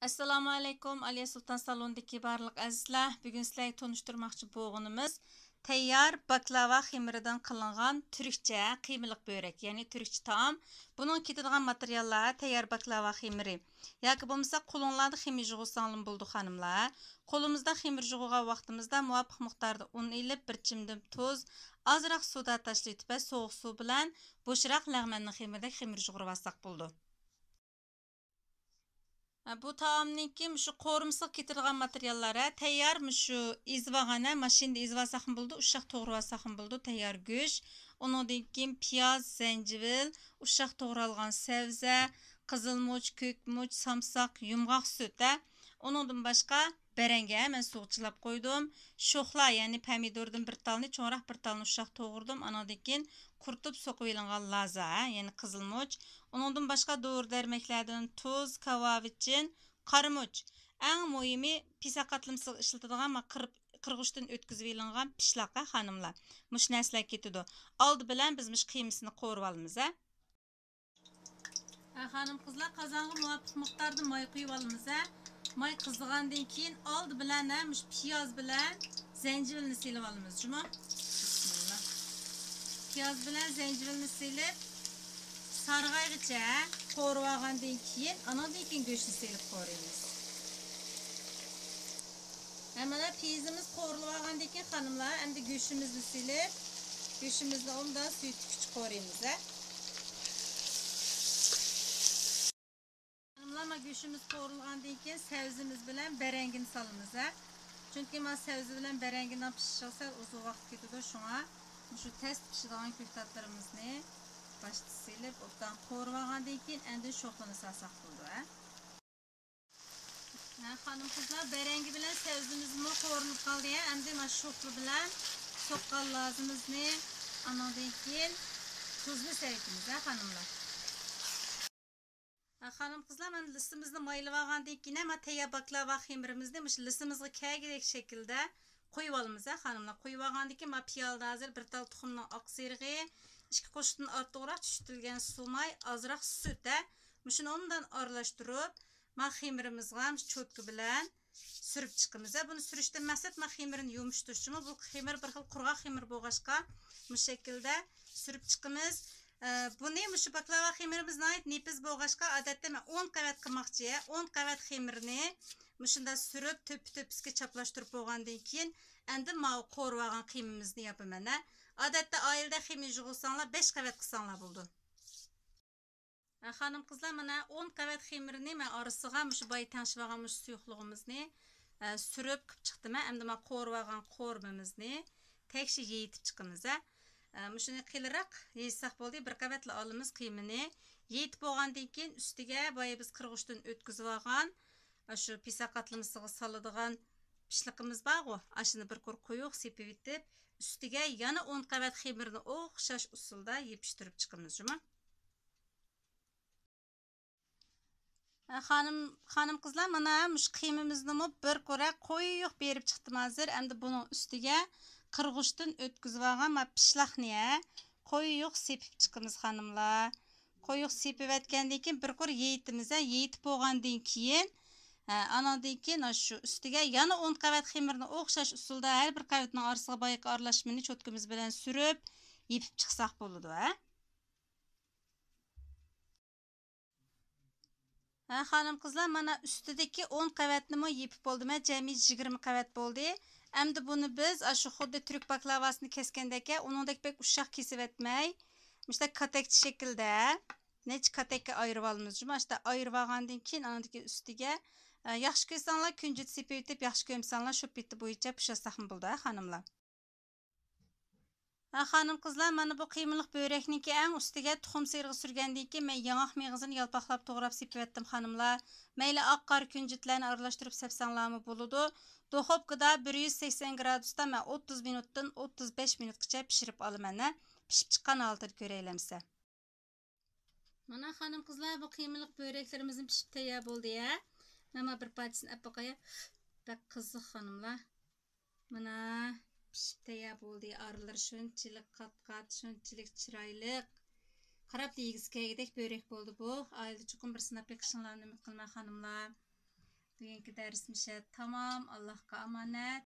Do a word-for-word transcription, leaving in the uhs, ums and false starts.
ئەسسالامۇ ئەلەيكۇم، ئالىيە سۇلتان سالونىدىكى بارلىق ئەزىزلەر. بۈگۈن سىلەرگە تونۇشتۇرماقچى بولغىنىمىز تەييار باكلاۋا خېمىرىدىن قىلىنغان تۈركچە قىيمىلىق بۆرەك، يەنى تۈركچە تائام. بۇنىڭغا كېتىدىغان ماتېرىياللار تەييار باكلاۋا خېمىرى ياكى بولمىسا قولۇڭلاردا خېمىر يۇغۇرساڭلارمۇ بولىدۇ، خانىملار. قولىمىزدا خېمىر يۇغۇرغان ۋاقتىمىزدا مۇۋاپىق مىقداردا ئۇن ئېلىپ، بىر چىمدىم تۇز، ئازراق سودا تاشلىۋېتىپ ۋە سوغۇق سۇ بىلەن بوشراق لەغمەننىڭ خېمىرىدەك خېمىر يۇغۇرۇۋالساق بولىدۇ. ھە، بۇ تائامنىڭكى مۇشۇ قورۇمىسىغا كېتىدىغان ماتېرىياللار، ھە، تەييار مۇشۇ ئېزىۋالغان، ھە، ماشىنىدا ئېزىۋالساقمۇ بولىدۇ، ئۇششاق توغرىۋالساقمۇ بولىدۇ، تەييار گۆش. ئۇنىڭدىن كېيىن پىياز، زەنجىۋىل، ئۇششاق توغرالغان سەۋزە، قىزىلمۇچ، كۆكمۇچ، سامساق، يۇمغاق سۈت، ھە. ئۇنىڭدىن باشقا بەرەڭگە مەن سۇغا چىلاپ قويدۇم. شوخلا، يەنى پەمىدۇردىن بىر تالنى، چوڭراق بىر تالنى ئۇششاق توغرىدىم. ئانىڭدىن كېيىن قۇرۇتۇپ سوقۇۋېلىنغان لازا، يەنى قىزىلمۇچ. ئۇنىڭدىن باشقا دورا دەرمەكلەردىن تۇز، كاۋاۋىچىن، قارىمۇچ. ئەڭ مۇھىمى پىسە قاتلىمىسىغا ئىشلىتىدىغان ما قىر-، قىرغۇچتىن ئۆتكۈزۈۋېلىنغان پىشلاق، ھە، خانىملار. مۇشۇ نەرسىلەر كېتىدۇ. ئالدى بىلەن بىز مۇشۇ قىيمىسىنى قورۇۋالىمىز، ھە. ھە، خانىم قىزلار، قازانغا مۇۋاپىق مىقداردا ماي قۇيۇۋالىمىز، ھە. ماي قىزىغاندىن كېيىن ئالدى بىلەن، ھە، مۇشۇ پىياز بىلەن زەنجىۋىلنى سېلىۋالىمىز، جۇمۇ. بىسمىللا. پىياز بىلەن زەنجىۋىلنى سېلىپ، سارغايغىچە قورۇۋالغاندىن كېيىن، ئانىڭدىن كېيىن گۆشنى سېلىپ قورۇيمىز. ھە، مانا پىيىزىمىز قورۇلۇۋالغاندىن كېيىن، خانىملار، ئەمدى گۆشىمىزنى سېلىپ، گۆشىمىزنى ئوبدان سۈيى تۈككۈچە قورۇيمىز، ھە. خانىملار، ما گۆشىمىز قورۇلغاندىن كېيىن سەۋزىمىز بىلەن بەرەڭگىنى سالىمىز، ھە. چۈنكى ما سەۋزە بىلەن بەرەڭگىنىڭ پىشىشىغا سەل ئۇزۇن ۋاقىت كېتىدۇ، شۇڭا مۇشۇ تەستە پىشىدىغان كۆكتاتلىرىمىزنى باشتا سېلىپ، ئوبدان قورۇۋالغاندىن كېيىن ئاندىن شوخلىنى سالساق بولىدۇ، ھە. ھە، خانىم قىزلار، بەرەڭگى بىلەن سەۋزىمىزمۇ قورۇلۇپ قالدى. ئەمدى مانا شوخلا بىلەن سوققان لازىمىزنى، ئانىڭدىن كېيىن تۇزنى سېلىۋېتىمىز، ھە، خانىملار. ھە، خانىم قىزلار، مانا لىسىمىزنى مايلىۋالغاندىن كېيىن، مانا تەييار باكلاۋا خېمىرىمىزنى مۇشۇ لىسىمىزغا كەلگۈدەك شەكىلدە قويۇۋالىمىز، ھە، خانىملار. قويۇۋالغاندىن كېيىن، مانا پىيالىدە ھازىر بىر تال تۇخۇمنىڭ ئاق سېرىقى، ئىككى قوشۇقتىن ئارتۇقراق چۈشۈرتۈلگەن سۇ ماي، ئازراق سۈت، ھە، مۇشۇنى ئوبدان ئارىلاشتۇرۇپ، ما خېمىرىمىزغا مۇشۇ چوتكا بىلەن سۈرۈپ چىقىمىز. ھە، بۇنى سۈرۈشتىن مەقسەت ما خېمىرنى يۇمشىتىشمۇ. بۇ خېمىر بىر خىل قۇرغاق خېمىر بولغاچقا، مۇشۇ شەكىلدە سۈرۈپ چىقىمىز. ئە، بۇنى مۇشۇ باكلاۋا خېمىرىمىز ناھايىتى نېپىز بولغاچقا، ئادەتتە مەن ئون قەۋەت قىلماقچى. ئون قەۋەت خېمىرنى مۇشۇنداق سۈرۈپ، تۆپە-تۆپىسىگە چاپلاشتۇرۇپ بولغاندىن كېيىن، ئەمدى ماۋۇ قورۇۋالغان قىيمىمىزنى ياپىمەن. ئادەتتە ئائىلىدە خېمىر يۇغۇرساڭلار، بەش قەۋەت قىلساڭلار بولىدۇ. ھە، خانىم قىزلار، مانا ئون قەۋەت خېمىرنى مەن ئارىسىغا مۇشۇ بايا تەڭشىۋالغان مۇشۇ سۇيۇقلۇقىمىزنى، ئە، سۈرۈپ قىپ چىقتىم. ئەمدى مانا قورۇۋالغان قورۇمىمىزنى تەكشى يېيىتىپ چىقىمىز، ھە. ئە، مۇشۇنى قېلىنراق يېيىتسەك بولدى، بىر قەۋەتلا ئالىمىز قىيمىنى. يېيىتىپ بولغاندىن كېيىن ئۈستىگە بايا بىز قىرغۇچتىن ئۆتكۈزۈۋالغان، ئاشۇ پىسە قاتلىمىسىغا سالىدىغان پىشلىقىمىز بارغۇ، ئاشۇنى بىر قۇر قويۇق سېپىۋېتىپ، ئۈستىگە يەنە ئون قەۋەت خېمىرنى ئوخشاش ئۇسۇلدا يېپىشتۇرۇپ چىقىمىز، جۇمۇ. خانىم، خانىم قىزلار، مانا مۇشۇ قىيمىمىزنىمۇ بىر كۆرە قويۇق بېرىپ چىقتىم ھازىر. ئەمدى بۇنىڭ ئۈستىگە قىرغۇچتىن ئۆتكۈزۈۋالغان ما پىشلاقنى قويۇق سېپىپ چىقىمىز، خانىملار. قويۇق سېپىۋەتكەندىن كېيىن بىر كۆر يېيىتىمىز. يېيىتىپ بولغاندىن كېيىن، ئانىڭدىن كېيىن شۇ ئۈستىگە يەنە ئون قەۋەت خېمىرنى ئوخشاش ئۇسۇلدا ھەر بىر قەۋىتىنىڭ ئارىسىغا بايىقى ئارىلاشمىنى چوتكىمىز بىلەن سۈرۈپ يېپىپ چىقساق بولىدۇ، ھە. ھە، خانىم قىزلار، مانا ئۈستىدىكى ئون قەۋەتنىمۇ يېپىپ بولدۇم. جەمئىي يىگىرمە قەۋەت بولدى. ئەمدى بۇنى بىز ئاشۇ خۇددى تۈرك باكلاۋاسىنى كەسكەندەك، ئۇنىڭدەك بەك ئۇششاق كېسىۋەتمەي، مۇشۇنداق كاتەكچە شەكىلدە نەچچە كاتەككە ئايرىۋالىمىز. مۇشۇنداق ئايرىۋالغاندىن كېيىن، ئانىڭدىكى ئۈستىگە، ئە، ياخشى كۆرسەڭلار كۈنجۈت سېپىۋېتىپ، ياخشى كۆرمىسەڭلار شۇ پېتى بويىچە پۇشاتساقمۇ بولىدۇ، ھە، خانىملار. ھە، خانىم قىزلار، مانا بۇ قىيمىلىق بۆرەكنىڭكى ئەڭ ئۈستىگە تۇخۇم سېرىقى سۈرگەندىن كېيىن، مەن ياڭاق مېغىزىنى يالپاقلاپ توغراپ سېپىۋەتتىم، خانىملار. مەيلى ئاق قارا كۈنجۈتلەرنى ئارىلاشتۇرۇپ سەپسەڭلارمۇ بولىدۇ. دۇخوپكىدا بىر يۈز سەكسەن گرادۇستا مەن ئوتتۇز مىنۇتتىن ئوتتۇز بەش مىنۇتقىچە پىشۇرۇپ ئالىمەن. پىشىپ چىققان ھالىتىنى كۆرەيلەمسە. مانا خانىم قىزلار، بۇ قىيمىلىق بۆرەكلىرىمىزمۇ پىشىپ تەييار بولدى يا. مانا بىر پارچىسىنى ئەپ باقاي. بەك قىزىق خانىملار. مانا پىشىپ تەييار بولدى. ئارىلىرى شۇنچىلىك قات-قات، شۇنچىلىك چىرايلىق. قاراپلا يېگۈسى كەلگۈدەك بۆرەك بولدى بۇ. ئائىلىدە چوقۇم بىر سىناپ بېقىشىڭلارنى ئۈمىد قىلىمەن خانىملار. بۈگۈنكى دەرسمۇ شۇ يەردە تامام. ئاللاھقا ئامانەت.